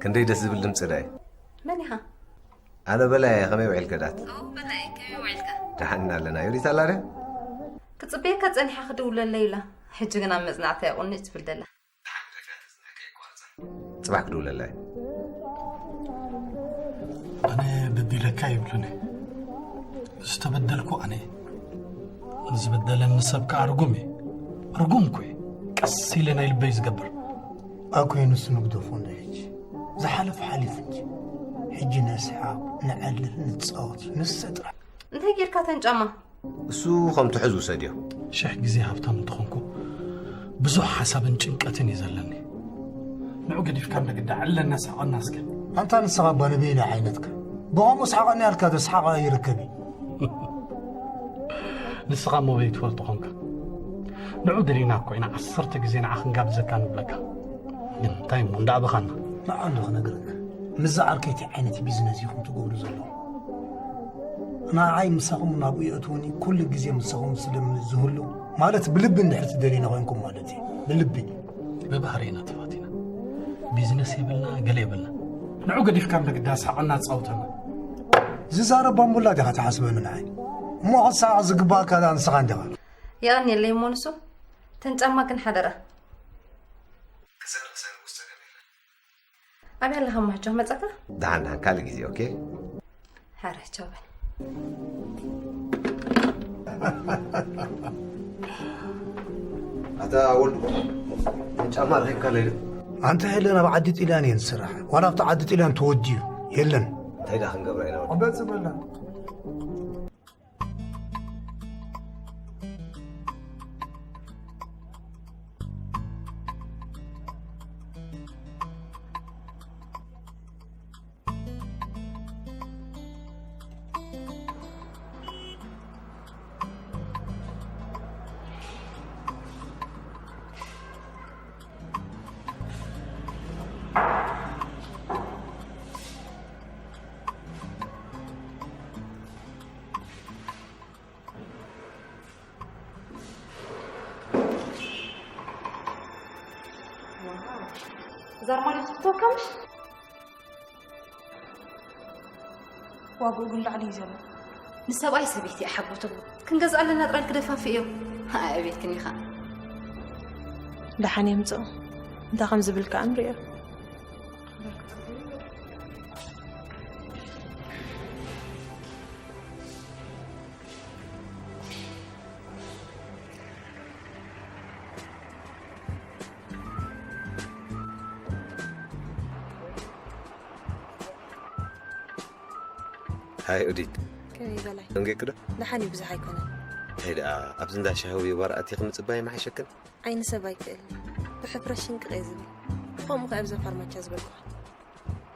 ክንደይ ደስ ዝብል ድምፂ ዳይ። መን ኢኻ? ኣነ በላይ እየ፣ ከመይ ውዒልከ ዳት? በላይ ከመይ ውዒልካ? ደሓን ኣለና። ዮዲት ኣላ ድያ? ክፅበየካ ፀኒሓ ክድውለለይ ኢላ። ሕጂ ግን ኣብ መፅናዕታ እያ ቁንጭ ትብል ዘላ። ፅባሕ ክድውለላ እየ። ኣነ ብቢለካ ይብሉኒ። ዝተበደልኩ ኣነ እየ። ንዝበደለኒ ሰብ ከኣ ርጉም እየ። ርጉም እኮ እየ። ቀስ ኢለ ናይ ልበይ ዝገብር። ኣኮይ ንሱ ንግደፎ እንዶ ሕጂ። ዝሓለፈ ሓሊፉ እንጂ። ሕጂ ነስሓቕ፣ ንዕልል፣ ንጻወት፣ ንሰጥራ። እንታይ ጌርካ ተን ጫማ? እሱ ከም ትሕዝ ውሰድዮ። ሽሕ ግዜ ሃብታም እንተኾንኩ ብዙሕ ሓሳብን ጭንቀትን እዩ ዘለኒ። ንዑ ገዲፍካ እንደ ግዳ ዕለና ሳቐና እስከ። ኣንታ ንስኻ እባ ንበይና ዓይነትካ ብኸምኡ ስሓቐኒ ያልካ ዶ ስሓቕ ይርከብ እዩ? ንስኻ እሞ በይትፈልጦ ኾንካ። ንዑ ደሊና እኮ ኢና ዓሰርተ ግዜ ንዓ ክንጋብዘካ ንብለካ። ግን እንታይ እሞ እንዳዕበኻና። ንዓ እንዶ ክነግረካ። ምስዛ ዓርከይቲ ዓይነት ቢዝነስ ኢኹም ትገብሩ ዘለኹም። ንዓይ ምሳኹም ናብኡ የእትውኒ፣ ኩሉ ግዜ ምሳኹም ስለ ዝህሉ፣ ማለት ብልቢ እንድሕር ትደልዩኒ ኮይንኩም ማለት እዩ። ብልቢ። ብባህሪ ኢና ተፋቲና። ቢዝነስ የብልና፣ ገለ የብልና። ንዑ ገዲፍካ እንደ ግዳ ስሓቐና ኣጻውተና። ዝዛረብ ባምቡላ ዲኻ ትሓስበኒ ንዓይ? እሞ ክትሰሓቕ ዝግባኣካ ደኣ ንስኻ እንዲኻ። የቐንየለይ እሞ ንሱ፣ ተን ጫማ ግን ሓደራ። ክሰርቕ ሰሪቑ ዝጸገም የለን። ኣበይ ኣለኻ እሞ ሕጂ ክመጸካ? ደሓን ደሓን ካልእ ግዜ ኦኬ። ሕረ ቻው በል። ኣታ ወልዱ ጫማ ረኺብካ ለይሉ። ኣንታ ሄለን ኣብ ዓዲ ጢልያን እየን ዝስራሕ። ዋላ ኣብቲ ዓዲ ጢልያን ተወዲዩ የለን። እንታይ ደኣ ክንገብራ ኢና ወዲ? ኣበጽ በላ። እዛ ኣርማድዮ ትፍተወካ ምሽ? ዋግኡ ግን ላዕሊ እዩ ዘሎ። ንሰብኣይ ሰበይቲ እያ ሓቦ ትብሉ። ክንገዝኣ ኣለና ጥራይ ክደፋፍእዮ። ኣይ ኣቤት ክኒኻ። ደሓን የምፅኦ። እንታይ ከም ዝብል ከዓ ንሪኦ። ሃይ ኡዲት። ከመይ በላይ? ደንጌክ ዶ? ደሓን እዩ፣ ብዙሕ ኣይኮነን። እንታይ ደኣ፣ ኣብዚ እንዳ ሻሂ ወይ ባር ኣቲኺ ምጽባይ ምሓሸክን? ዓይኒ ሰብ ኣይክእል። ብሕፍረት ሽንቅቕ እየ ዝብል። ብኸምኡ ከኣ ኣብዛ ፋርማቻ ዝበልኩኻ።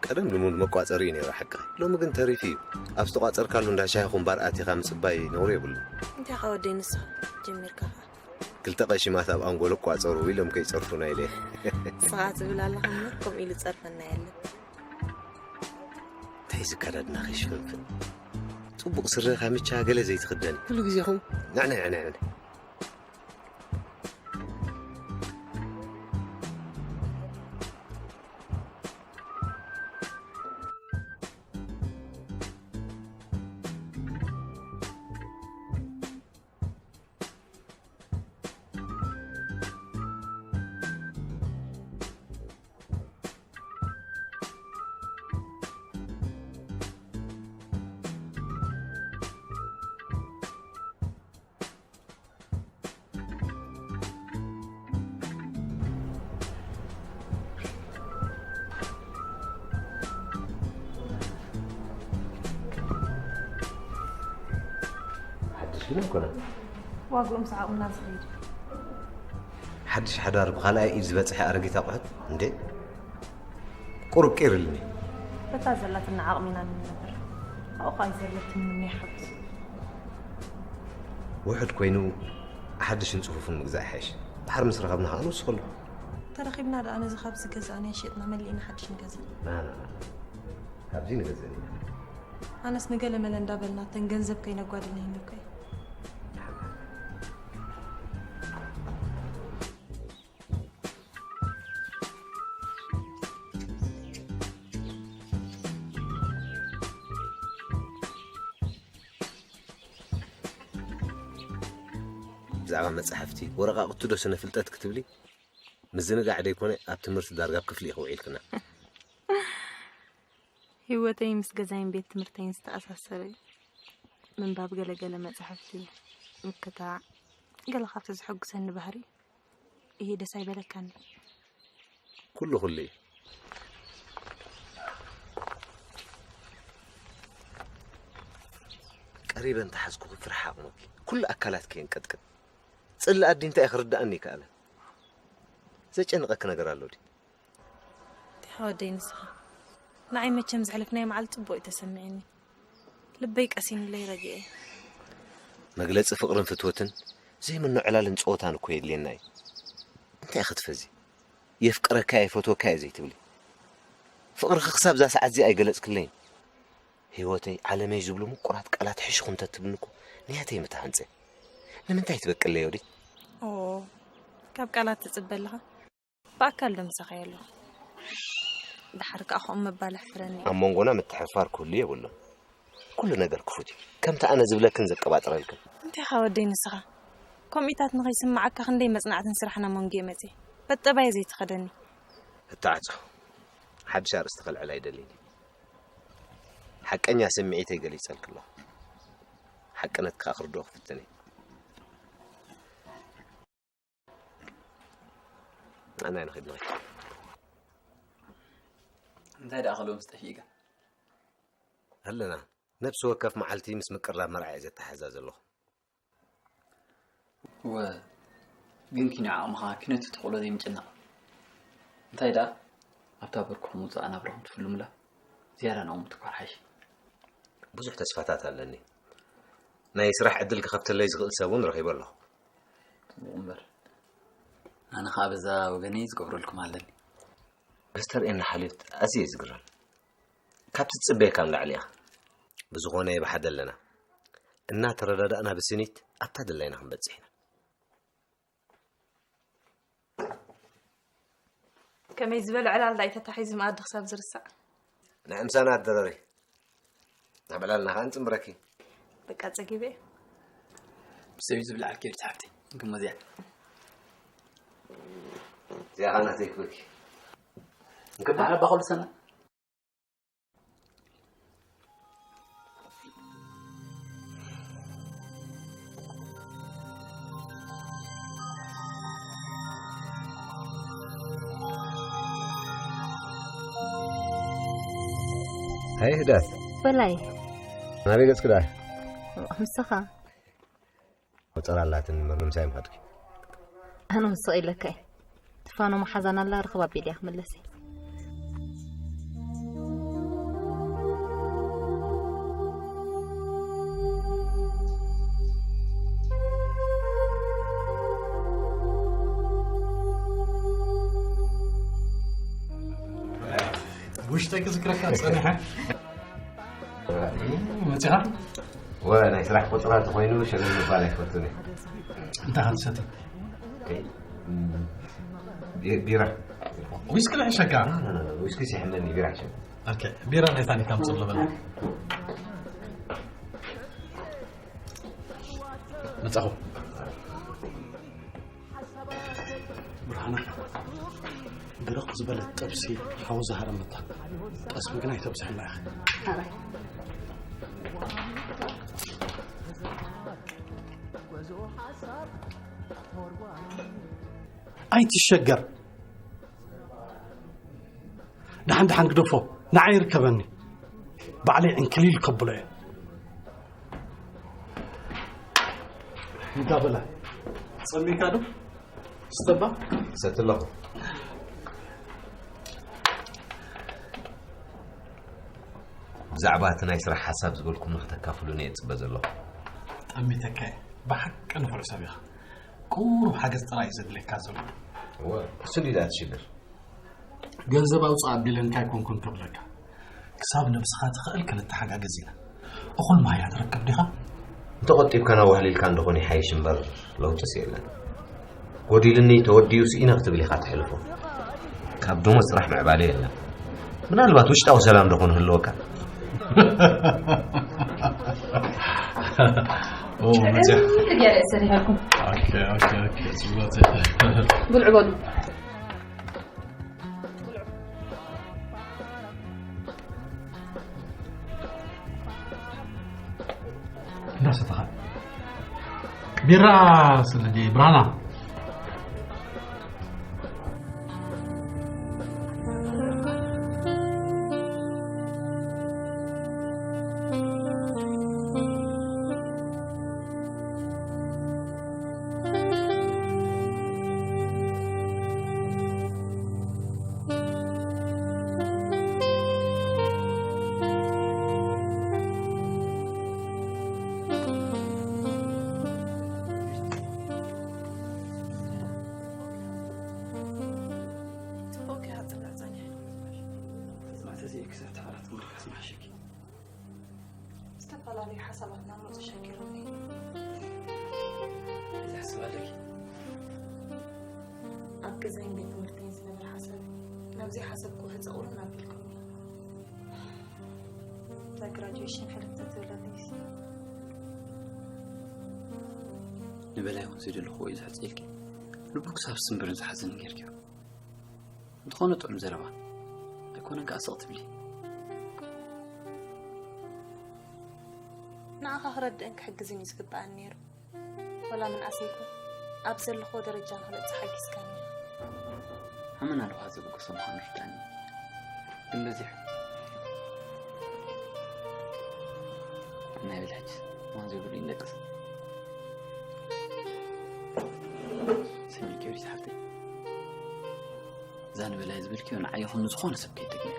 ቀደም ልሙድ መቋጸሪ እዩ ነይሩ ሓቅኺ። ሎሚ ግን ተሪፉ እዩ። ኣብ ዝተቋጸርካሉ እንዳ ሻሂ ኹም ባር ኣቲኻ ምጽባይ ነውሪ የብሉን። እንታይ ከ ወደይ ንስኻ ጀሚርካ ከኣ። ክልተ ቀሺማት ኣብ ኣንጎሎ ቋጸሩ ኢሎም ከይጸርፉና ኢለ። ንስኻ ትብል ኣለኻ እምበር ከምኡ ኢሉ ጸርፈና የለን። እንታይ እዚ ኣከዳድናኺ ሽፍንፍን? ጽቡቕ ስረ ካምቻ ገለ ዘይትኽደኒ። ኩሉ ግዜኹም ንዕንዕ ንዕንዕ። ሓድሽ ግን ኣይኮነን። ዋግኡ ምስ ዓቕምና ዝኸይድ። ሓድሽ ሓዳር ብኻልኣይ ኢድ ዝበፅሐ ኣረጊት ኣቑሑት እንዴ? ቁሩብ ቂርልኒ። በታ ዘላትና ዓቕሚ ኢና ንነብር። ኣብኡ ኸኣ እዩ ዘለትኒ ምንያይ ሓጎስ። ውሑድ ኮይኑ ሓድሽን ጽፉፍን ምግዛእ ይሓይሽ። ድሓር ምስ ረኸብና ኸኣ ንውስኸሉ። ተረኺብና ደኣ ነዚ ካብዚ ገዛእናዮ ሸጥና መሊእና ሓድሽ ንገዝእ። ና ና ና። ካብዚ ንገዝእ ኢና። ኣነስ ንገለ መለ እንዳበልና እተን ገንዘብ ከይነጓድል ንህሉ እኮ እዩ። ብዛዕባ መጻሕፍቲ ወረቓቕቱ ዶ ስነ ፍልጠት ክትብሊ? ምዝንጋዕ ደይኮነ ኣብ ትምህርቲ ዳርጋ ኣብ ክፍሊ ኢኹ ውዒልክና። ህይወተይ ምስ ገዛይን ቤት ትምህርተይን ዝተኣሳሰረ እዩ። ምንባብ ገለገለ መጻሕፍቲ፣ ምክታዕ፣ ገለ ካብቲ ዝሕጉሰኒ ባህሪ እዩ። ደስ ኣይበለካን? ኩሉ ኩሉ እዩ። ቀሪበ እንተሓዝኩኺ ፍርሒ ኣቕሞኪ። ኩሉ ኣካላትኪ የንቀጥቅጥ። ጽልኢ ኣዲ እንታይ እዩ ክርድኣኒ ይከኣለ። ዘጨንቐኪ ነገር ኣሎ ድዩ? እንታይ ሓወደይ ንስኻ? ንዓይ መቸም ዘሕለፍናዮ መዓልቲ ጽቡቕ እዩ ተሰሚዕኒ። ልበይ ቀሲኑለይ ረጊኤ። መግለጺ ፍቕርን ፍትወትን ዘይምኖ ዕላልን ጸወታን እኮ የድልየና እዩ። እንታይ ክትፈዚ? የፍቅረካ እየ፣ ይፈትወካ እየ ዘይትብሊ። ፍቕርኺ ክሳብ እዛ ሰዓት እዚኣ ኣይገለጽክለይን። ህይወተይ፣ ዓለመይ ዝብሉ ምቁራት ቃላት ሕሽኹ እንተትብልኒ እኮ ንያተይ ምተሃንጸ። ንምንታይ ትበቅለይ ወዲት? ኦ፣ ካብ ቃላት ትጽበ ኣለኻ? ብኣካል ዶ ምሳኻ ኣለኹ? ደሓር ከኣ ከምኡ ምባል ኣሕፍረኒ። ኣብ መንጎና ምትሕፍፋር ክህሉ የብሉን። ኩሉ ነገር ክፉት እዩ። ከምቲ ኣነ ዝብለክን ዘቀባጥረልክን። እንታይ ኢኻ ወደይ ንስኻ? ከምኡታት ንኸይስምዓካ ክንደይ መጽናዕትን ስራሕን ኣብ መንጎ መጺእ። በጠባየ ዘይትኸደኒ። እተዓጾ። ሓድሽ ኣርእስቲ ከልዕል ኣይደልን እየ። ሓቀኛ ስምዒተይ ገሊጸልኪ ኣለኹ። ሓቅነት ከኣ ክርድኦ ክፍትን እየ። ኣና ንኸይድ ንኸይድ። እንታይ ደኣ ከሎ ምስ ጠፊእካ? ኣለና። ነፍሲ ወከፍ መዓልቲ ምስ ምቅራብ መርዓ እየ ዘተሓዛ ዘለኹ። እወ፣ ግን ኪኖ ዓቕምኻ፣ ኪኖ እቲ ትኽእሎ ዘይምጭናቕ። እንታይ ደኣ፣ ኣብታ በርኩኹም ውጻእ ናብራኹም ትፍልሙላ፣ ዝያዳ ናብኡ ምትኳር ሓይሽ። ብዙሕ ተስፋታት ኣለኒ። ናይ ስራሕ ዕድል ክኸፍተለይ ዝኽእል ሰብ እውን ረኺበ ኣለኹ። ጽቡቕ እምበር፣ ኣነ ኸኣ በዛ ወገነይ ዝገብረልኩም ኣለኒ። በዚ ተርእየኒ ሓልዮት ኣዝየ እየ ዝግረም። ካብቲ ትጽበየካ ንላዕሊ ኢኻ። ብዝኾነ ብሓደ ኣለና። እናተረዳዳእና ብስኒት ኣብታ ደላይና ክንበጽሕ ኢና። ከመይ ዝበለ ዕላል ዳኣ እዩ ተታሒዙ መኣዲ ክሳብ ዝርሳዕ? ንዕምሳና ኣደረሪ። ናብ ዕላልና ኸኣ ንጽንብረኪ። በቃ ጸጊበ እየ። ብሰብ እዩ ዝብላዕ ኬድ ሓፍተይ። ግመ እዚኣ። እዚኣ ኸኣ ናተይ ክበኪ። እንክባሓ ባኹሉ ሰና። ሃይ ህዳት። በላይ። ናበይ ገጽኪ ደኣ? ምሳኻ። ቆጸራ ኣላትን መርምምሳይ ምኸድኪ። ኣነ እውን ስቕ ኢለካ እየ። ትፋኖ መሓዛን ኣላ ርኽብ ኣቢለ እየ ክምለስ እየ። ውሽጠይ ክዝክረካ ጸኒሐ። መጺኻ? ወ፣ ናይ ስራሕ ቁጽራ እንተኾይኑ ሸለል ምባል ኣይፈቱን እየ። እንታይ ክትሰቲ? ኦኬ፣ ም፣ ቢ-፣ ቢራ። ዊስኪ ንሕሸካ? ኖ፣ ኖ፣ ኖ፣ ዊስኪ ሲሕመኒ፣ ቢራ ሕሸኒ። ኦኬ፣ ቢራ ናይ ታኒካ ምጽእ ለበና። መጻኹ። ብርሃነ፣ ድርቕ ዝበለት ጥብሲ ሓዊ ዝሃረመታ። ጠስሚ ግን ኣይተብዝሕና ኢኻ። ሓራይ። ኣይትሸገር። ደሓን ደሓን ግደፎ፣ ንዓይ ይርከበኒ። ባዕለይ ዕንክሊል ከብሎ እየ። እንዳ በላ፣ ጸሚካ ዶ? ስተባ? ሰቲ ኣለኹ። ብዛዕባ እቲ ናይ ስራሕ ሓሳብ ዝበልኩም ንክተካፍሉኒ እየ ዝጽበ ዘለኹ። ጠሚተካ እየ። ብሓቂ ንፉዕ ሰብ ኢኻ። ቁሩብ ሓገዝ ጥራይ እዩ ዘድልየካ ዘሎ። እወ፣ እሱ እንድዩ ደኣ እቲ ሽግር። ገንዘብ ኣውጽእ ኣቢለንካ ኣይኮንኩን ክብለካ። ክሳብ ነብስኻ ትኽእል ክንተሓጋገዝ ኢና። እኹል ማያ ትረክብ ዲኻ? እንተቆጢብካን ኣዋህሊልካን ደኾን ይሓይሽ እምበር ለውጥስ የለን። ጎዲልኒ ተወዲኡ ስኢነ ክትብል ኢኻ ትሕልፎ። ካብ ደሞዝ ጥራሕ ምዕባለ የለን። ምናልባት ውሽጣዊ ሰላም ደኾን ህልወካ። ኦ መጽያ ትገለ ሰሪሃልኩም ኦኬ ኦኬ ኦኬ ጽቡቅ ብልዑ በሉ። እንዳሰተኻ ቢራ ስለዚ ብራና ዝተፈላለዩ ሓሳባትና ምፁ ሸኪሮም ዝሕስባለኪ ኣብ ገዛይን ቤት ትምህርተይን ዝነበረ ሓሳብ ናብዚ ሓሳብ ክውሕፀ ቁርብ ኣቢልኩም እታ ግራጁዌሽን ሕልፍተ ትብለለይስ ንበላይ እውን ዘይደለኹዎ እዩ ዝሕፀ ኢልኪ ልቡ ክሳብ ስምብርን ዝሓዘን ጌርኪዮ። እንተኾነ ጥዑም ዘረባ ኣይኮነን ከኣ ስቕ ትብሊ። ንዓኻ ክረድእን ክሕግዝን እዩ ዝግብኣኒ ነይሩ። ወላ ምንኣሰይኩ ኣብ ዘለኽዎ ደረጃ ንክበፅሕ ሓጊዝካኒ። ኣመና ኣለኻ ዘበገሶ ምዃኑ ርዳእኒ። ግን በዚሕ ናይ በልሕጅ ማን ዘይብሉ ይንደቅስ። ስሚ ጊዮርጊስ ሓፍተይ፣ እዛ ንበላይ ዝብልክዮ ንዓይ ይኹን ንዝኾነ ሰብ ከይጠቅም እያ።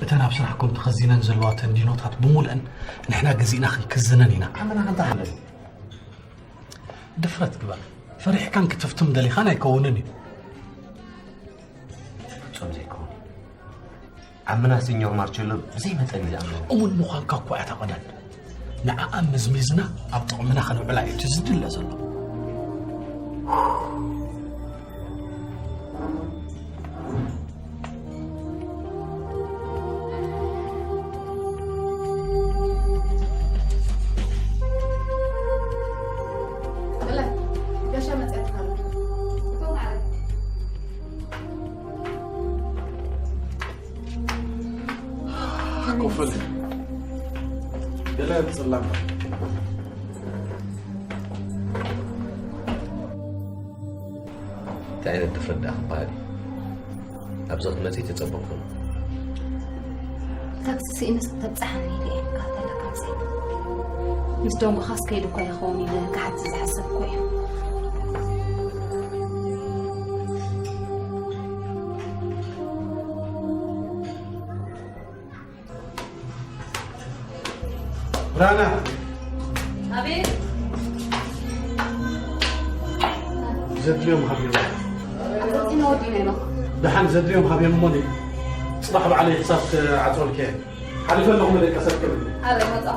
እተን ኣብ ስራሕኩም ተኸዚነን ዘለዋ ተንዲኖታት ብምሉአን ንሕና ገዚእና ክንክዝነን ኢና። ኣመና ሓንቲ ሓለል ድፍረት ግበር። ፈሪሕካን ክትፍትም ደሊኻን ኣይከውንን እዩ። ፍጹም ዘይከውን እዩ። ዓምና ሲኞር ማርቸሎ ብዘይ መጠን እዩ ዝኣምነኒ። እሙን ምዃንካ እኮ እያ እታ ቀዳል። ንዓኣ መዝሚዝና ኣብ ጥቕምና ከነውዕላ እዩ እቲ ዝድለ ዘሎ። ኮፍል ገለ ጽላም እንታይ ዓይነት ድፍረት ደኣ ክበሃል እዩ? ኣብዚ ክትመጺ ተጸበቕኩ። ታክሲ ስኢነስ ክተብጽሓኒ ኢለ እየ ካተላ ካብዚ ምስ ደንጎኻስ ከይዱ እኳ ይኸውን ኢለ ክሓቲ ዝሓሰብኩ እየ። ብርሃነ ኣቤት። ዘድልዮም ሃብዮም። ኣዘዝና ወዲና ኢና። ደሓን ዘድልዮም ሃብዮም እሞ ጽባሕ ባዕለይ ክሳብ ክዓፅወልከ ሓሊፈ ኣለኹ መደቀሰት ክብል ኣበይ መጻ?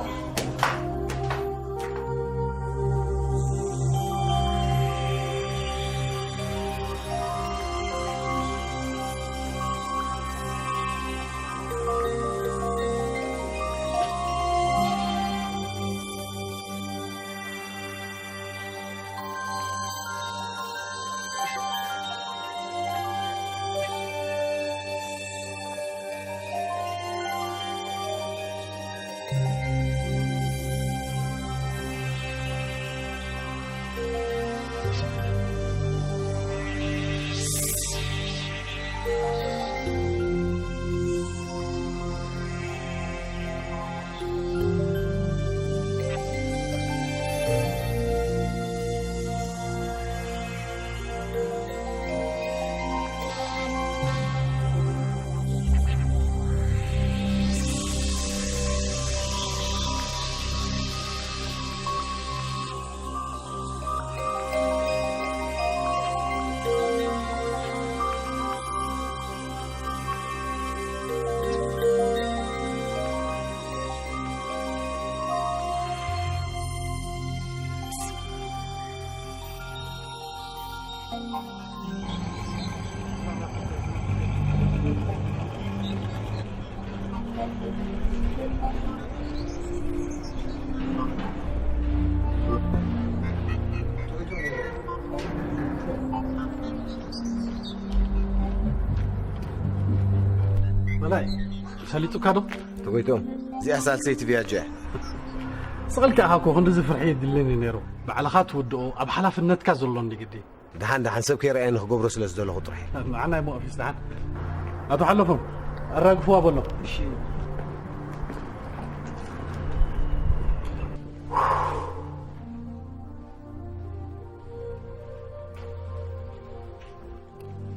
በላይ፣ ሰሊጡካ ዶ? ተጎይቶም፣ እዚኣ ሳልሰይቲ ቪያጆ እያ። ስቕ ኢልካ ኢኻ እኮ፣ ክንድዚ ፍርሒ የድልን እዩ ነይሩ። ባዕልኻ ትውድኦ፣ ኣብ ሓላፍነትካ ዘሎ እንዲ ግዲ። ደሓን ደሓን ሰብ ከይረኣየኒ ክገብሮ ስለ ዝደለኹ ጥራሕ እዩ። ንዓና እሞ ኣፊስ ደሓን። ኣቶ ሓለፎም፣ ኣራግፍዋ በሎ። እሺ።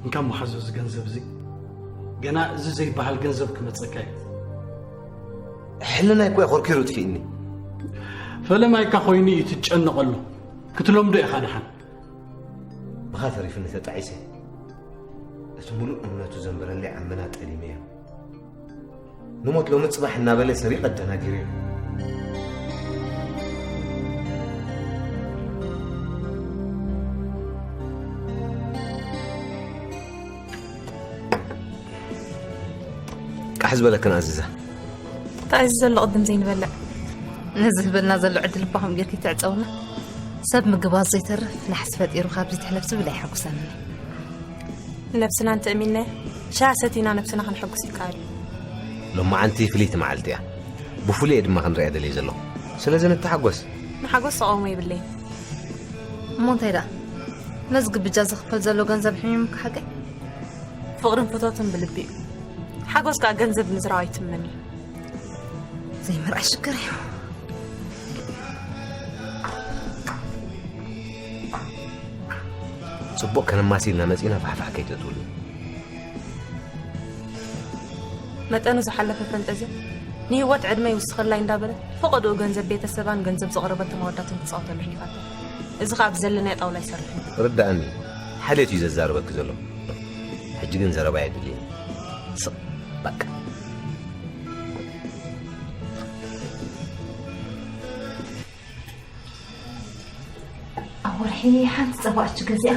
እንካ መሓዞ እዚ ገንዘብ እዚ ገና እዚ ዘይበሃል ገንዘብ ክመጸካ እዩ። ሕልናይ እኮ እዩ ኮርኪሩ ጥፊእኒ። ፈለማይካ ኮይኑ እዩ ትጨነቐሉ። ክትለምዶ ኢኻ ደሓን። ብኻ ተሪፍኒ ተጣዒሰ። እቲ ሙሉእ እምነቱ ዘንበረለይ ዓመና ጠሊመዮ። ንሞት ሎሚ ጽባሕ እናበለ ሰሪቐ ኣደናጊረዮ። ቃሕ ዝበለክን ኣዚዛ። እንታይ እዚ ዘሎ ቅድም ዘይንበልዕ? ነዚ ህበልና ዘሎ ዕድል እባ ከምኡ ጌርኪ ትዕጸውና። ሰብ ምግባዝ ዘይተርፍ ናሕሲ ፈጢሩ ካብዚ ትሕለፍ ዝብል ኣይሓጉሰንን። ንነብስና እንተእሚንና፣ ሻሂ ሰቲና ነብስና ክንሕጉስ ይከኣል እዩ። ሎማዓንቲ ፍልይቲ መዓልቲ እያ። ብፍሉይ እየ ድማ ክንሪኣ ደልየ ዘለኹ። ስለዚ ንተሓጎስ። ንሓጎስ ተቓውሞ የብለይን። እሞ እንታይ ደኣ? ነዚ ግብጃ ዝኽፈል ዘሎ ገንዘብ ሕሚሙካ ሓቀይ? ፍቕርን ፍቶትን ብልቢ እዩ። ሓጎስ ከኣ ገንዘብ ምዝራብ ኣይትመን እዩ። ዘይምርኣይ ሽግር እዩ። ጽቡቕ ከነማሲልና መጺና ፋሕፋሕ ከይተትብሉ። መጠኑ ዝሓለፈ ፈንጠዝያ ንህይወት ዕድመ ይውስኸላይ እንዳበለ ፈቐድኡ ገንዘብ ቤተሰባን ገንዘብ ዘቕረበቶ መወዳትን ክጻወተሉ ሕሊፋቶ። እዚ ኸኣ ብዘለናዮ ጣውላ ይሰርሕ። ርድኣኒ። ሓልዮት እዩ ዘዛርበኪ ዘሎ። ሕጂ ግን ዘረባ የድልየኒ። ስቕ በቃ። ኣብ ወርሒ ሓንቲ ጸባእች ገዚኣ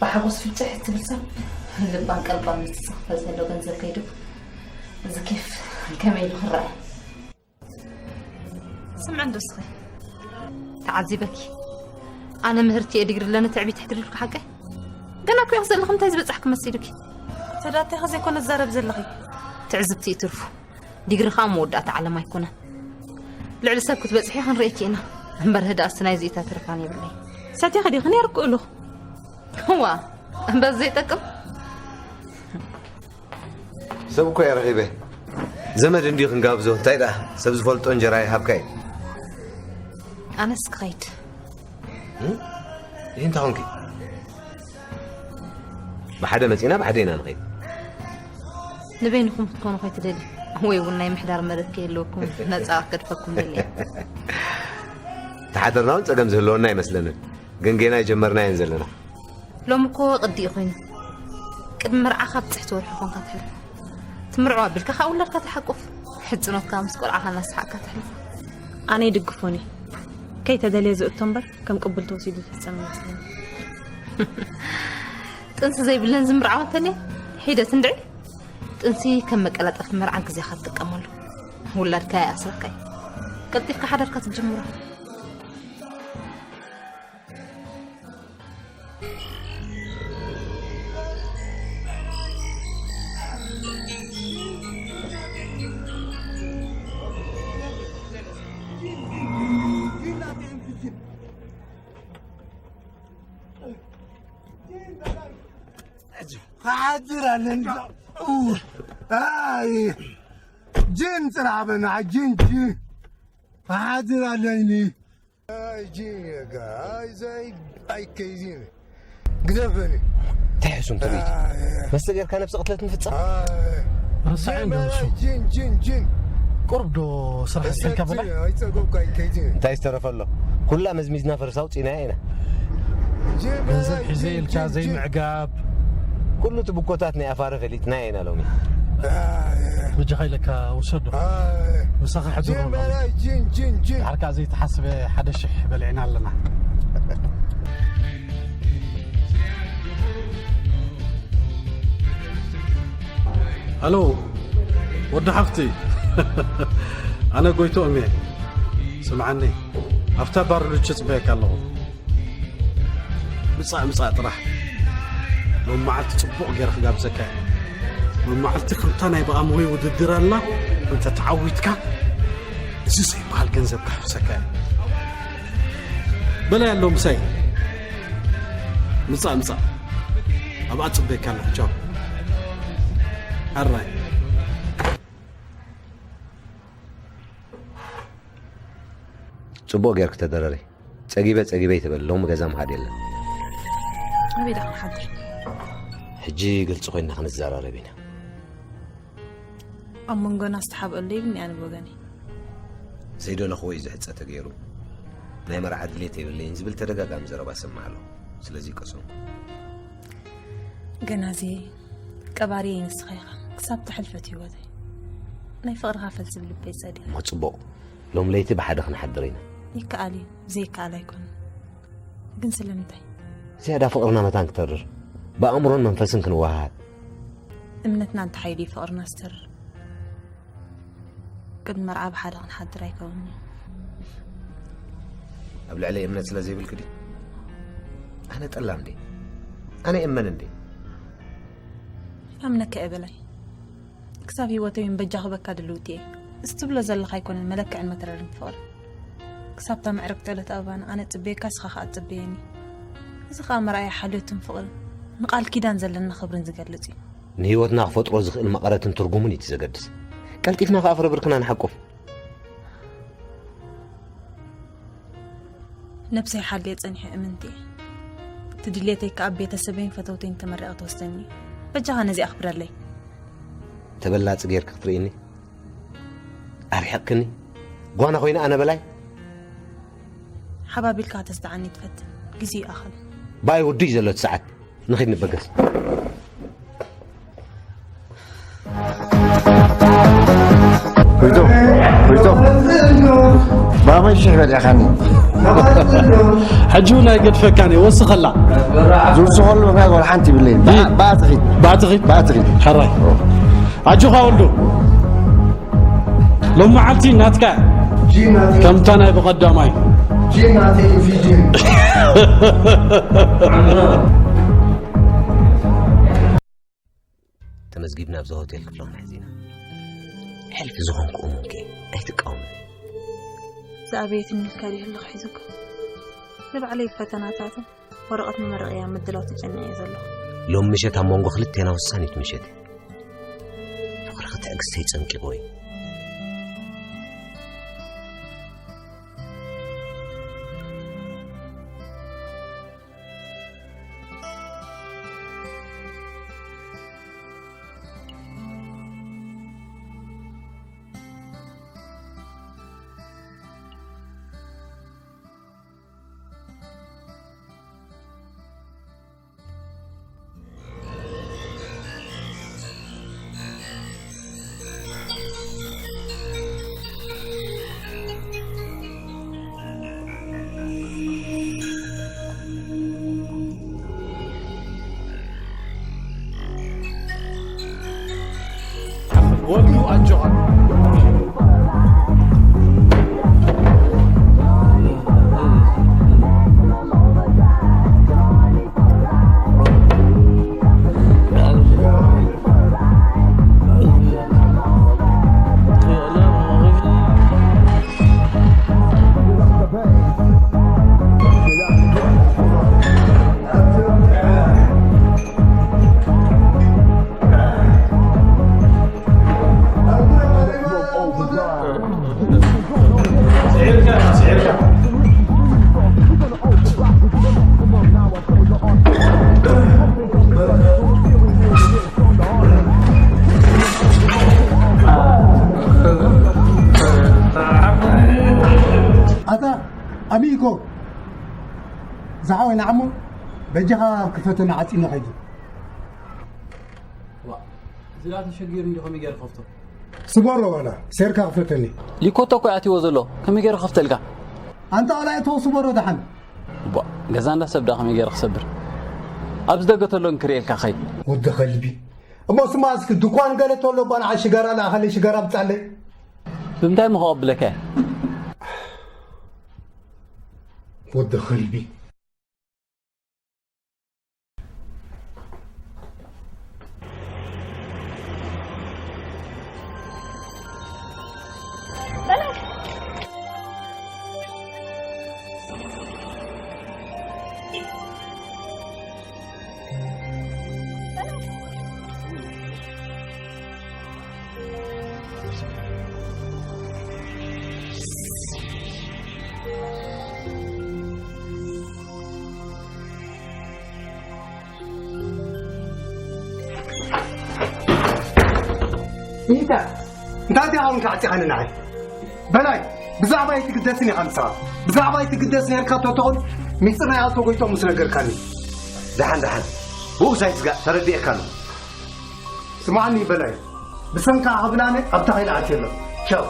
ብሓጎስ ፍጭሕ እትብል ሰብ ልባን ቀልባን ምስ ዝኽፈል ዘሎ ገንዘብ ከይዱ እዚ ኬፍ ከመይ ኢሉ ክረኣ? ስምዒ እንዶ እስኺ። ተዓዚበኪ። ኣነ ምህርቲ እየ ዲግሪ ኣለኒ ትዕቢት ትሕድሪ ኢልኩ ሓቀይ? ገና እኮ ኢኺ ዘለኺ እንታይ ዝበጻሕኪ መሲሉኪ? ተዳቴኺ ዘይኮነ ዝዛረብ ዘለኺ። ትዕዝብቲ እዩ ትርፉ። ዲግሪ ኸኣ መወዳእታ ዓለም ኣይኮነን። ልዕሊ ሰብ ክትበጽሒ ክንርእየኪ ኢና። እምበር ህድኣትሲ ናይዚ እታ ትርፋን የብለይ። ሰቲኺ ዲኺ ነይርኩ እሉኽ? እዋ፣ እምበር ዘይጠቅም። ሰብ እኮ እየ ረኺበ። ዘመድ እንድዩ ክንጋብዞ። እንታይ ደኣ፣ ሰብ ዝፈልጦ እንጀራ ይሃብካ እዩ። ኣነስ ክኸይድ። እም? ይህ እንታይ ኾንኪ? ብሓደ መጺና ብሓደ ኢና ንኸይድ። ንበይንኹም ክትኮኑ ከይትደልዩ ወይ እውን ናይ ምሕዳር መደብ ከይህልወኩም ነጻ ክገድፈኩም ደልየ። ተሓደርና እውን ጸገም ዝህልወና ኣይመስለንን። ግን ጌና ኣይጀመርናየን ዘለና። ሎሚ እኮ ቅዲ እዩ ኮይኑ። ቅድሚ መርዓኻ ብጽሕቲ ወርሒ ኾንካ ትሕልፎ። ትምርዖ ኣቢልካ ካብ ውላድካ ትሓቁፍ። ሕጽኖትካ ምስ ቆልዓኻ እናሰሓቅካ ትሕልፎ። ኣነ ይድግፎን እየ። ከይተደልየ ዝእቶ እምበር ከም ቅብል ተወሲዱ ዝፍጸም ይመስለኒ። ጥንሲ ዘይብለን ዝምርዓዋ እንተልየን ሒደት እንድዒ። ጥንሲ ከም መቀላጠፊ መርዓ ግዜኻ ትጥቀመሉ። ውላድካ ይኣስረካ እዩ። ቀልጢፍካ ሓዳርካ ትጅምሮ። ክሓድር ኣለኒ። ኣይ፣ ጅን ጽናሕ በና፣ ጅን፣ ጅን። ክሓድር ኣለኒ። ኣይ፣ ጅን፣ የጋ፣ ኣይ፣ ዘይ፣ ኣይ፣ ከይዚ። ግደፈኒ። እንታይ ሕሱም ትርኢት? ኣይ። መስተ ጌርካ ነብሲ ቅትለት ምፍጻም? ኣይ። ረሳዒ እንዶ ንሱ። ጅን፣ ጅን፣ ጅን። ቁሩብ ዶ ስራሕ ኣስልካ በላ? ኣይጸገብካ፣ ኣይከይድን። እንታይ ዝተረፈ ኣሎ? ኩላ መዝሚዝና ፈርሳ ኣውጺእናያ ኢና። ጅን፣ ገንዘብ ጅን፣ ሒዘ ጅን፣ ኢልካ ጅን፣ ጅን። ዘይምዕጋብ። ኩሉ እቲ ብኮታት ናይ ኣፋረ ፈሊጥናዮ ኢና ሎሚ። ኣይ። በጃኻ ኢለካ ውሰዶ። ኣይ። ምሳኻ ሕድሮ ጅን፣ ሎሚ። ጅን፣ ጅን፣ ጅን። ድሓር ከኣ ዘይተሓስበ ሓደ ሽሕ በሊዕና ኣለና። ሃሎ ወዲ ሓፍቲ፣ ኣነ ጎይትኦም እየ። ስምዓኒ፣ ኣብታ ባር ሉቺ ጽበየካ ኣለኹ። ምጻእ ምጻእ ጥራሕ። ሎም መዓልቲ ጽቡቕ ገይረ ክጋብዘካ እየ። ሎም መዓልቲ ከምታ ናይ ብኣምሆይ ውድድር ኣላ፣ እንተ ተዓዊትካ፣ እዚ ዘይበሃል ገንዘብ ክሕፍሰካ እየ። በላይ ኣሎ ምሳይ። ምጻእ ምጻእ። ኣብኣ ጽበየካ ኣለኹ። ቻው። ኣራይ። ጽቡቕ ጌርክ ተደረሪ። ጸጊበ ጸጊበ ይትበል፣ ሎሚ ገዛ ምኻድ የለን። ኣበይ ደኣ ክንሓድር? ሕጂ ግልጺ ኮይና ክንዘራረብ ኢና። ኣብ መንጎና ዝተሓብአሉ ይብኒ ኣነ ብወገነይ። ዘይደለኽዎ እዩ ዝሕጸ ተገይሩ። ናይ መርዓ ድሌት የብለይን ዝብል ተደጋጋሚ ዘረባ ሰማዕ ኣለኹ። ስለዚ ቀሰንኩ። ገናዚ ቀባሪ ንስኻ ኢኻ። ክሳብ ትሕልፈት ህይወተይ ናይ ፍቕርኻ ፈልሲ ብልበይ ጸዲቐ። እሞ ጽቡቕ። ሎም ለይቲ ብሓደ ክንሓድር ኢና። ይከኣል እዩ። ዘይከኣል ኣይኮነን። ግን ስለምንታይ? ዝያዳ ፍቕርና መታን ክተርር፣ ብኣእምሮን መንፈስን ክንወሃሃድ። እምነትና እንተሓይሉ እዩ ፍቕርና ዝተርር። ቅድሚ መርዓ ብሓደ ክንሓድር ኣይከውንን እዩ። ኣብ ልዕለይ እምነት ስለ ዘይብልኪ ድዩ? ኣነ ጠላም ድየ? ኣነ እመን እንዴ? ኣምነካ እየ በላይ። ክሳብ ህይወተይ እውን በጃ ክበካ ድልውቲ እየ። እዚ ትብሎ ዘለኻ ኣይኮነን መለክዕን መትረርን ፍቕሪ። ክሳብታ መዕረግ ጠለት ኣበባና ኣነ ጽበየካ፣ እስኻ ኸኣ ትጽበየኒ። እዚ ኸኣ መርኣያ ሓልዮትን ፍቕርን፣ ንቃል ኪዳን ዘለና ክብርን ዝገልጽ እዩ። ንህይወትና ክፈጥሮ ዝኽእል መቐረትን ትርጉምን እዩ እቲ ዘገድስ። ቀልጢፍና ከኣ ፍረ ብርክና ንሓቁፍ። ነብሰይ ሓልየ ጸኒሐ እምንቲ እየ። እቲ ድሌተይ ከኣ ቤተሰበይን ፈተውተይን ተመሪቐ ተወስደኒ እዩ። በጃኻ ነዚ ኣኽብረለይ። ተበላጺ ጌርኪ ክትርእይኒ? ኣርሒቕክኒ? ጓና ኮይነ ኣነ በላይ? ሓባቢልካ ከተስድዓኒ ትፈትን። ግዜ ይኣኽል። ብኣይ ውዱይ ዘሎ እቲ ሰዓት። ንኺድ ንበገስ። ጎይቶ፣ ጎይቶ። ባበይ ሽሕ በሊዕኻኒ። ሕጂ እውን ኣይገድፈካን እየ፣ ወስኸላ። ዝውስኸሉ ምኽንያት ዋላ ሓንቲ ይብለይን። ይ- ብኣ-፣ ብኣትኺድ። ብኣትኺድ? ብኣትኺድ። ሕራይ። ኣጆኻ ወልዱ። ሎም መዓልቲ ናትካ። ጂን ናተይ። ከምታ ናይ ብቐዳማይ። ጂን ናተይ ፊጂን። ተመዝጊብና ኣብዛ ሆቴል ክፍሊ ክንሕዝ ኢና። ሕልፊ ዝኾንኩ እሙን ከ ኣይትቃወምን? ዝኣበየትኒ ኢልካ ድዩ ኣለኹ ሒዙካ? ንባዕለይ ፈተናታትን ወረቐት መመረቕያ ምድላው ተጨኒቐ እየ ዘለኹ። ሎም ምሸት ኣብ መንጎ ክልቴና ወሳኒት ምሸት እያ። ፍቕርኺ ትዕግስተይ ጸንቂቑ እዩ። ወዱ ኣጆኻ። ኣታ ኣሚኮ ዝሓወይ ንዓሞ በጃኻ ክፈተና ዓጺና ኸይዱ። ዋ፣ እዚ ደኣ ተሸጊሩ እንዲ ከመይ ገይሩ ከፍቶ? ስበሮ ዋላ ሴርካ ክፈተኒ። ሊኮቶ እኮ ኣትይዎ ዘሎ፣ ከመይ ገይሩ ከፍተልካ? ኣንታ ዋላ እቶ ስበሮ ደሓን። ቧ፣ ገዛ እንዳ ሰብ ደኣ ከመይ ገይሩ ክሰብር? ኣብዚ ደገ ተሎ እንክርእየልካ ኸይድ። ወዲ ከልቢ፣ እሞ ስማ እስኪ ድኳን ገለ ተሎ ጓና ሽጋራ ለኣኸለ ሽጋራ ብጻለይ። ብምንታይ ምኸ ኣብለከ? ወዲ ከልቢ። ይታ እንታይ ዲኻ ውን ካዕጺኻኒ ንዓይ? በላይ ብዛዕባ ኣይትግደስን ኢኻ ንስኻ። ብዛዕባ ኣይትግደስ ነርካ ተተኹን ሚስጥር ናይ ኣቶ ጎይቶም ምስ ነገርካኒ። ደሓን ደሓን ብኡስ ኣይትስጋእ ተረዲኤካ ኣሎ። ስማዕኒ በላይ ብሰንካ ክብላነ ኣብታ ከይልኣት የሎ። ቻው።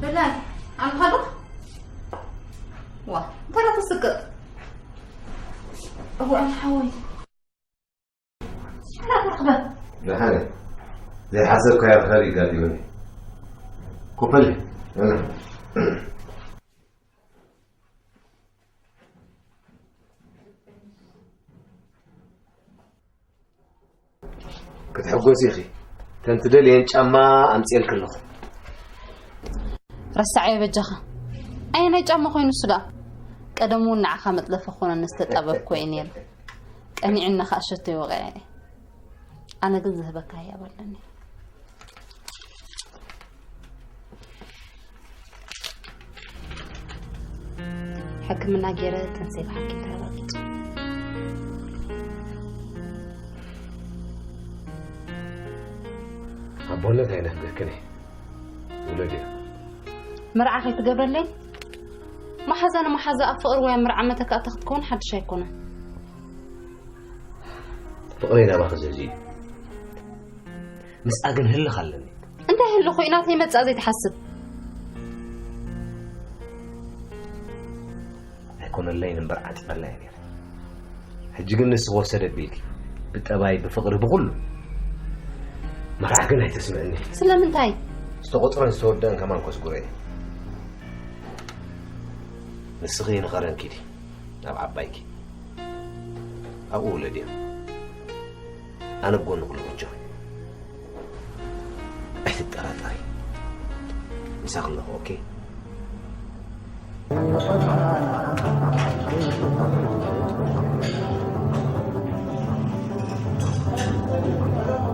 በላይ ኣንኻዶ ዋ እንተራ ተስቅጥ እዋን ሓወይ ሓራ ትረኽበ ደሓነ ዘይሓሰብካዮ ርኸብ ይጋጥመኒ ኮፈል ክትሕጎሲ ኢኺ። ተን ትደልየን ጫማ ኣምፅኤልኪ ኣለኹ። ረሳዓዮ በጃኻ። ኣየናይ ጫማ ኮይኑ እሱ ደኣ? ቀደም እውን ንዓኻ መጥለፊ ክኾነኒ ዝተጣበብኩ እየ ነይረ። ቀኒዕኒ ከኣ ሸቶይ ወቒዐ እየ። ኣነ ግን ዝህበካ ህያብ ኣለኒ። ሕክምና ገይረ ጥንሰይ ብሓኪም ተረጋጊጹ። ኣቦነት ኣይነፍገክን እየ ውለድ እየ። መርዓ ከይትገብረለይ? መሓዛ ንመሓዛ ኣብ ፍቕሪ ወይ ኣብ መርዓ መተካእታ ክትከውን ሓድሽ ኣይኮነን። ፍቕረይ ናባኺ ዘዝዩ እዩ። ምስኣ ግን ህልኽ ኣለኒ። እንታይ ህልኽ እዩ ናተይ መጻእ ዘይትሓስብ? ኣይኮነለይን እምበር ዓጢቐላ እየ ነይረ። ሕጂ ግን ንስኺ ወሰደ ቢልኪ ብጠባይ ብፍቕሪ ብኹሉ መራሕ ግን ኣይተስምዕኒ። ስለምንታይ? ዝተቖጽረን ዝተወደአን ከማን ኮስጉረ እየ። ንስኺ ንኸረን ኪዲ ናብ ዓባይኪ ኣብኡ ውለድዮ። ኣነ ብጎንኺ ኣለኹ ኣጆኺ ኣይትጠራጠሪ ምሳኺ ኣለኹ ኦኬ።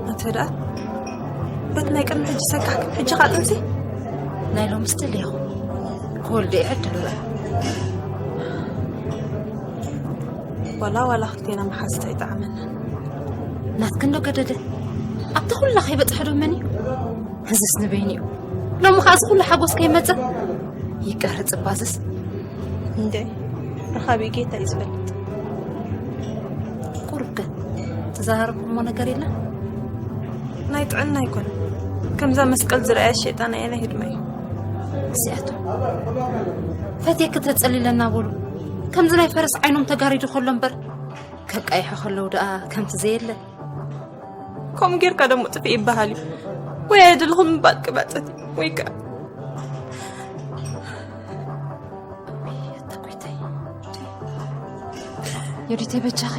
ኣንተ ደኣ በቲ ናይ ቅድሚ ሕጂ ሰካሕክን ሕጂ ኻጥንሲ ናይ ሎምስ ደሊኹ ክወልደ ይዕድሉ ርኣ ዋላ ዋላ ክልቴና መሓዝት ኣይጠዓመናን። ናትክን ዶ ገደደ? ኣብቲ ኩላ ከይበጽሐ ዶ መን እዩ? እዝስ ንበይኑ እዩ። ሎሚ ከኣ እዚ ኩሉ ሓጎስ ከይመጸ ይቀርጽ እባ እዝስ። እንዴ ረኻቢ ጌታ እዩ ዝፈልጥ። ቁሩብ ከ ተዘራረብኩሞ ነገር የለን? ናይ ጥዕና ኣይኮነን። ከምዛ መስቀል ዝረኣያ ሸይጣን ኣየናይ ህድማ እዩ? እዚኣቶም ፈትየኪ ተጸሊለ እናበሉ ከምዚ ናይ ፈረስ ዓይኖም ተጋሪዱ ከሎ እምበር ከቃይሑ ከለዉ ደኣ ከምቲ ዘየለ ከምኡ ጌርካ ደሞ ጥፍእ ይበሃል እዩ ወይ ኣየድልኹም ምባል ቅባጸት እዩ ወይ ከኣ ኣታ ጎይታይ ዮዲተይ በጃኺ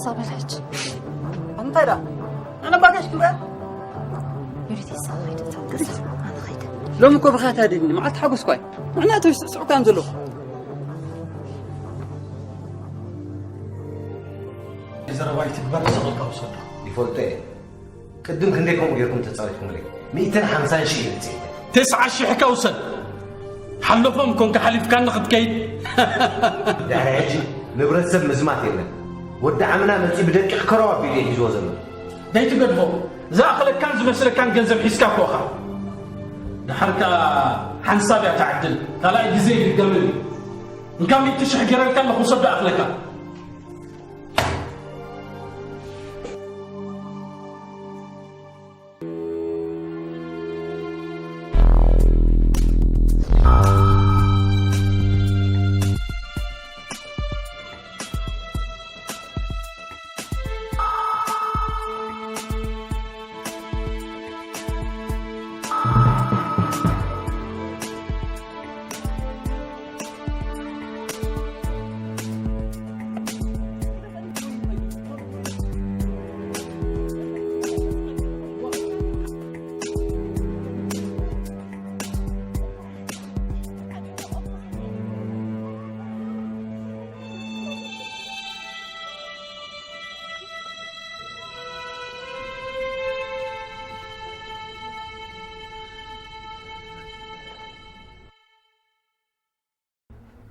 ሳበል ሕጂ እንታይ ዳ ኣነ ባጋሽ ክምራ ዮዲተይ ሳበል ኸይደ ታገስ ኣነ ኸይደ ሎሚ እኮ ብኻታ ድኒ መዓልቲ ሓጎስኳይ ንሕና ተስዕስዑካ ከም ዘለኹ ዘረባ ይትግበር ሰቐልካ ውሰዶ ይፈልጦ እየ ቅድም ክንደይ ከምኡ ጌርኩም ተጻዊትኩምለይ ሚእትን ሓምሳን ሽሕ እየ ብጽሒተ ተስዓ ሽሕካ ውሰድ ሓለፎም ኮንካ ሓሊፍካኒ ክትከይድ ድሕሪ ሕጂ ንብረት ሰብ ምዝማት የለን ወዲ ዓምና መጺ ብደቂቕ ከረው ኣቢሉ እየ ሒዝዎ ዘሎ ዘይትገድፎ ዝኣኽለካን ዝመስለካን ገንዘብ ሒዝካ እኮ ኢኻ ድሓር ከኣ ሓንሳብ እያ ትዓድል ካልኣይ ግዜ ይድገምን እዩ እንካ ሚእቲ ሽሕ ጌረልካ ኣለኹ ውሰድ ኣኽለካ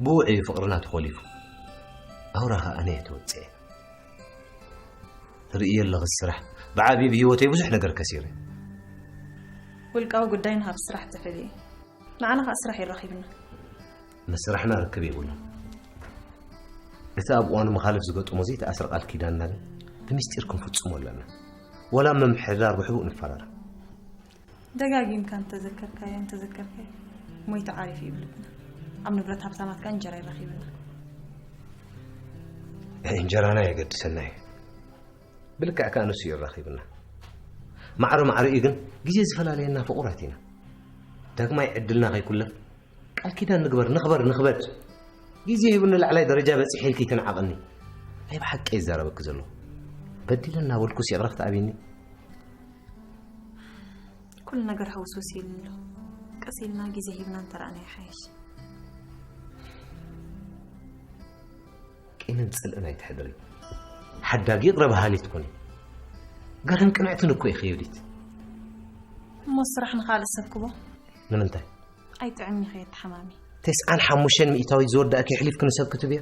ብውዕ እዩ ፍቕርና ተኾሊፉ። ኣውራ ኸኣ ኣነ እየ ተወጽኤ። ትርእዮ ኣለኺ ስራሕ ብዓብዪ ብህይወተይ ብዙሕ ነገር ከሲረ። ውልቃዊ ጉዳይና ካብ ስራሕ ዝተፈልየ እዩ። ንዓና ከዓ ስራሕ የራኺብና። ምስ ስራሕና ርክብ የብሉን። እቲ ኣብ እዋኑ መኻልፍ ዝገጥሞ ዘይተኣስረ ቃል ኪዳንና ግን ብምስጢር ክንፍጽሞ ኣለና። ወላ ምምሕዳር ብሕቡእ ንፈራረም። ደጋጊምካ እንተዘከርካዮ እንተዘከርካዮ ሞይቱ ዓሪፉ ይብልብና። ኣብ ንብረት ሃብታማት ከዓ እንጀራ ይራኺብና። እንጀራና የገድሰና እዩ። ብልክዕ ከዓ ንሱ ይራኺብና። ማዕረ ማዕረ እዩ ግን ግዜ ዝፈላለየና ፍቑራት ኢና። ዳግማይ ዕድልና ከይኩለፍ ቃል ኪዳን ንግበር፣ ንኽበር፣ ንኽበድ። ግዜ ሂቡኒ ላዕላይ ደረጃ በፂሐ ኢልኪ ትንዓቕኒ። ናይ ብሓቂ ይዛረበኪ ዘለኹ። በዲለ እናበልኩስ ይቕረ ክትኣብኒ። ኩሉ ነገር ሕውስውስ ኢሉኒ ኣሎ። ቀስ ኢልና ግዜ ሂብና እንተረኣና ይሓይሽ። ቂምን ፅልእን ኣይትሕድሪ። ሓዳጊ ይቕረ በሃሊት ኩኒ። ገርህን ቅንዕትን እኮ ኢኺ ዮዲት። እሞ ስራሕ ንኻልእ ሰብ ክቦ። ንምንታይ? ኣይጥዕምኒ ከየተሓማሚ። ተስዓን ሓሙሽተን ሚእታዊት ዝወዳእኪ ኣሕሊፍኪ ንሰብ ክትብያ?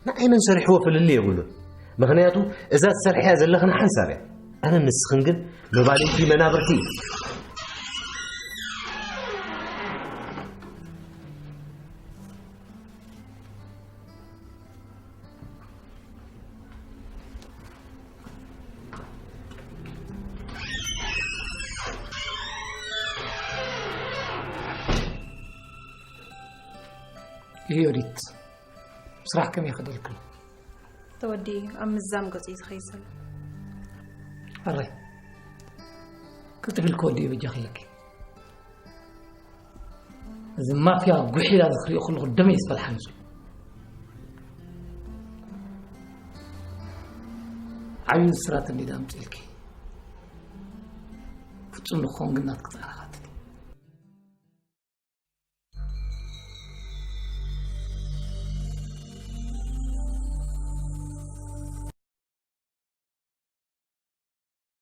ንዓይ መን ሰሪሕዎ ፍልልይ የብሉን። ምኽንያቱ እዛ ትሰርሕያ ዘለኽን ሓንሳብ እያ። ኣነ ንስኽን ግን መባልይቲ መናብርቲ እዩ። ይሄ ዮዲት ስራሕ ከመይ ይኸደልክን? ተወዲኡ ኣብ ምዛም ገጹ እዩ ዝኸይድ ዘሎ። ኣራይ ክልጥፍ ኢልክ ወዲኡ በጃ ክለኪ። እዚ ማፍያ ጉሒላ ዝኽሪኦ ከለኹ ደመይ ዝፈልሓኒ ዘሎ። ዓብዩ ስራት እንዲ ዳምፅልኪ ፍጹም ንክኸውን ግን ናትክ ፃዕርኻ